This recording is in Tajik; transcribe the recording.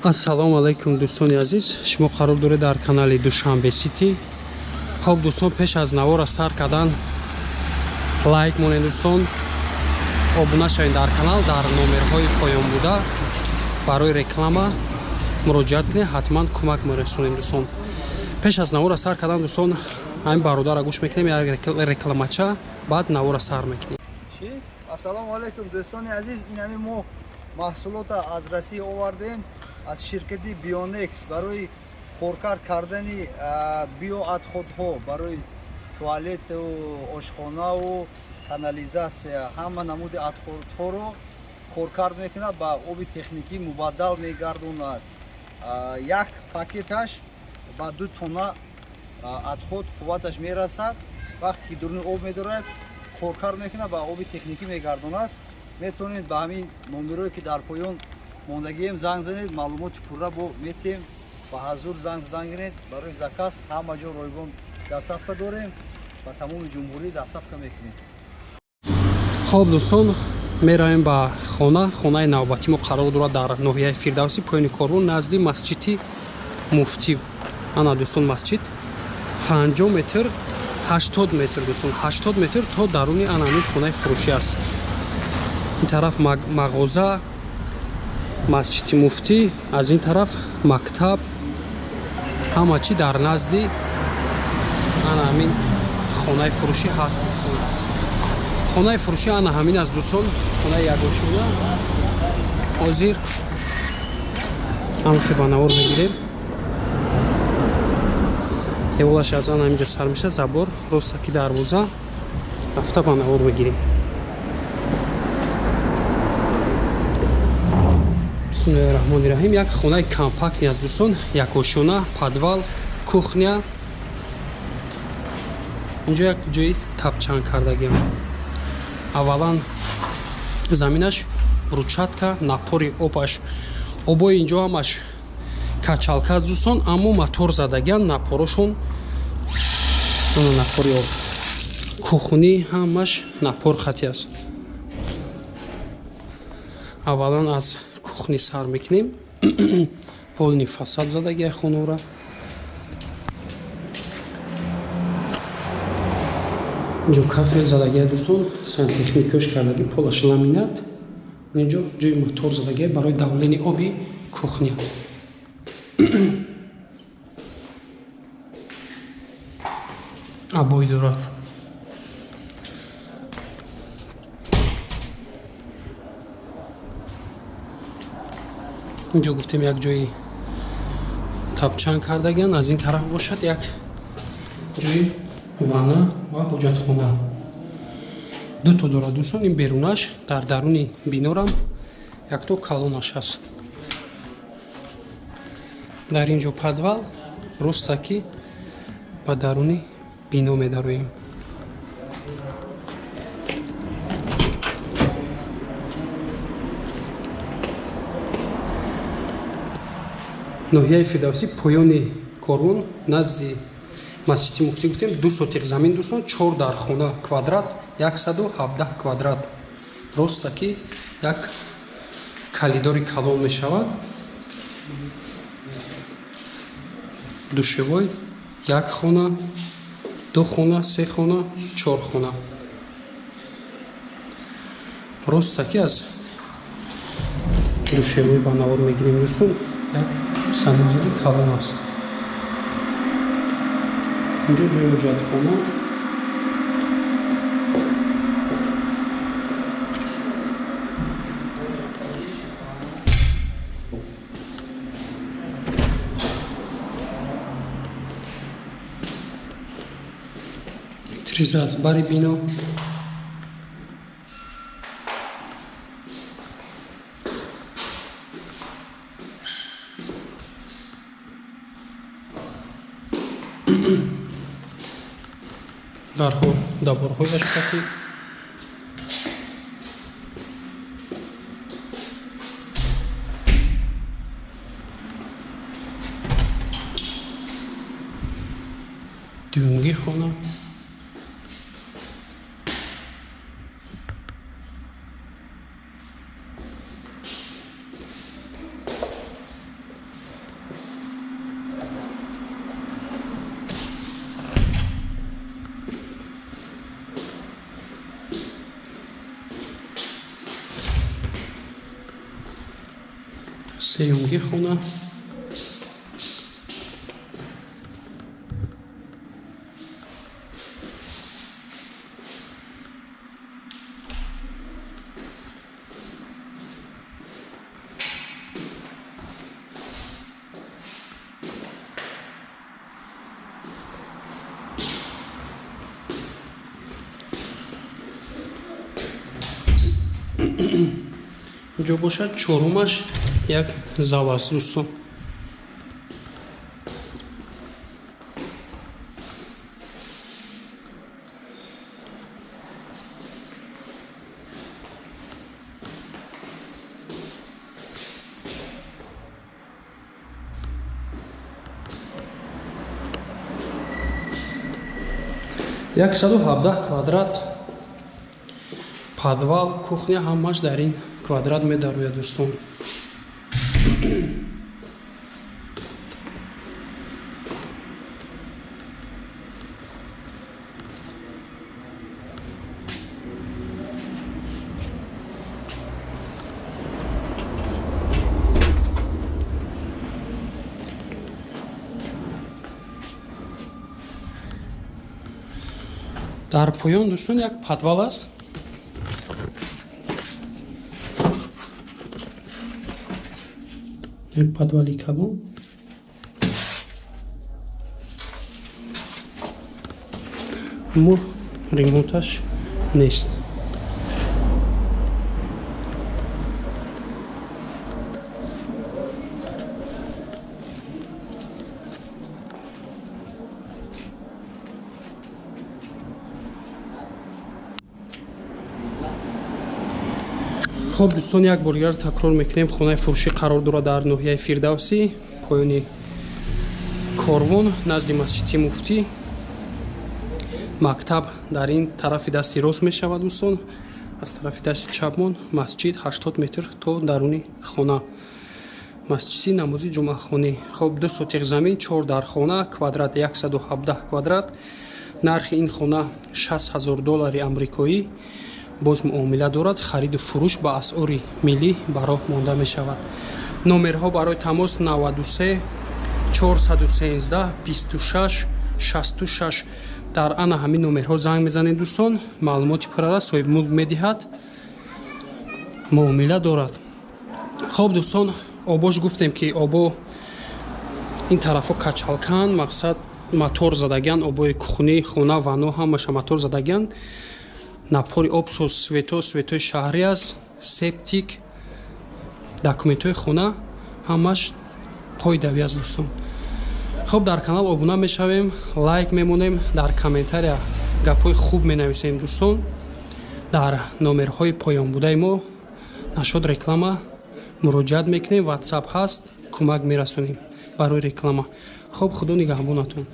Ассалому алайкум дӯстони азиз, шумо қарор доред дар канали Душанбе Сити. Хоб дӯстон, пеш аз навора сар кардан лайк монед дӯстон, обуна шавед дар канал, дар номерҳои поён буда барои реклама муроҷиат кунед, ҳатман кӯмак мерасонем дӯстон. Пеш аз навора сар кардан дӯстон, ҳамин бародарро гӯш мекунем, як рекламача, баъд навора сар мекунем. Ассалому алайкум дӯстони азиз, ин ҳамин мо маҳсулотро аз Россия овардем, аз ширкати Бионекс барои коркард кардани биоотходҳо барои туалету ошхонаву канализатсия, ҳама намуди отходҳоро коркард мекунад, ба оби техникӣ мубаддал мегардонад. Як пакеташ ба 2 тонна отход қувваташ мерасад. Вақте ки дуруни об медорад, коркард мекунад, ба оби техникӣ мегардонад. Метавонед ба ҳамин номерое ки дар поён мондагием занг занед, маълумоти пурра бо метиҳем. Ба ҳазур занг задан гиред. Барои заказ ҳама ҷо ройгон доставка дорем, ба тамоми ҷумҳурӣ доставка мекунем. Хоб дӯстон, меравем ба хона. Хонаи навбатӣ мо қарор дорад дар ноҳияи Фирдавсӣ, поёни корвон, назди масҷиди Муфтӣ. Ана дӯстон, масҷид 50 метр, 80 метр дӯстон, 80 метр то даруни ана ҳамин хонаи фурӯшӣ аст. Ин тараф мағоза, масҷиди Муфтӣ, аз ин тараф мактаб, ҳама чӣ дар назди ана ҳамин хонаи фурӯшӣ ҳаст дӯстон. Хонаи фурӯшӣ ана ҳамин аст дӯстон, хонаи ягошона. Ҳозир ҳамхи ба навор мегирем. Деволаш аз ана ҳаминҷо сар мешавад, забор, ростаки дарвоза рафта ба навор мегирем. Бисмиллоҳи раҳмони раҳим. Як хонаи компактни аст дӯстон, якошона, подвал, кухня. Инҷо як ҷои тапчанг кардагиам. Аввалан заминаш брусчатка, напори обаш, обои инҷо ҳамаш качалка аст дӯстон, аммо мотор задагиан, напорошон, напори об. Кухни ҳамаш напор хати аст. Аввалан аз кухни сар мекунем. Полный фасад задагия хонора. Инҷо кафел задагия дӯстон, сантехникош кардаги, полаш ламинат. Инҷо ҷои мотор задагия барои давлени оби кухня. Обои дорад. Инҷо гуфтем як ҷои тапчанг кардагиан, аз ин тараф бошад як ҷои ванна ва ҳоҷатхона. Дуто дорад дӯстон, ин берунаш, дар даруни бинорам якто калонаш аст. Дар ин ҷо подвал, ростаки ба даруни бино медароем. Ноҳияи Фирдавсӣ, поёни корвон, назди масҷиди Муфтӣ гуфтем, 2 сотиқ замин дӯстон, 4 дархона, квадрат 117 квадрат. Ростаки як калидори калон мешавад. Душевой, як хона, 2 хона, 3 хона, 4 хона. Ростаки аз душевой ба навор мегирем дӯстон, як санузели калон аст. Инҷо ҷои ҳоҷатхона. Треза аз бари бино. Дарҳо доборҳои ашпатӣ. Дуюмги хона. Сеюмги хона. Инҷо бошад чорумаш як зал аст дӯстон. 117 квадрат подвал, кухня ҳамаш дар ин квадрат медарояд дӯстон. Дар поён дӯстон як подвал аст. Як подвали калон. Аммо ремонташ нест. Хоб дӯстон, як бор дигар такрор мекунем, хонаи фурӯшӣ қарор дорад дар ноҳияи Фирдавсӣ, поёни корвон, назди масҷиди муфтӣ. Мактаб дар ин тарафи дасти рост мешавад дӯстон, аз тарафи дасти чапмон масҷид 80 метр то даруни хона. Масҷиди намози ҷумъахонӣ. Хоб, 2 сотиқ замин, 4 дар хона, квадрат 117 квадрат. Нархи ин хона 60 000 доллари амрикоӣ. Боз муомила дорад, хариду фурӯш ба асъори миллӣ ба роҳ монда мешавад. Номерҳо барои тамос 93 413 26 66. Дар ана ҳамин номерҳо занг мезанед дӯстон, маълумоти пуррара соҳибмулк медиҳад, муомила дорад. Хоб дӯстон, обош гуфтем ки обо ин тарафҳо качалкан, мақсад мотор задагиан, обои кухни, хона, ванно ҳамаша мотор задагиан. Напори об соз, свето, светои шаҳрӣ аст, септик, документҳои хона ҳамаш қоидавӣ аст дӯстон. Хоб, дар канал обуна мешавем, лайк мемонем, дар комментария гапҳои хуб менависем дӯстон. Дар номерҳои поёнбудаи мо нашод реклама муроҷиат мекунем, WhatsApp ҳаст, кӯмак мерасонем барои реклама. Хоб, худо нигаҳбонатон.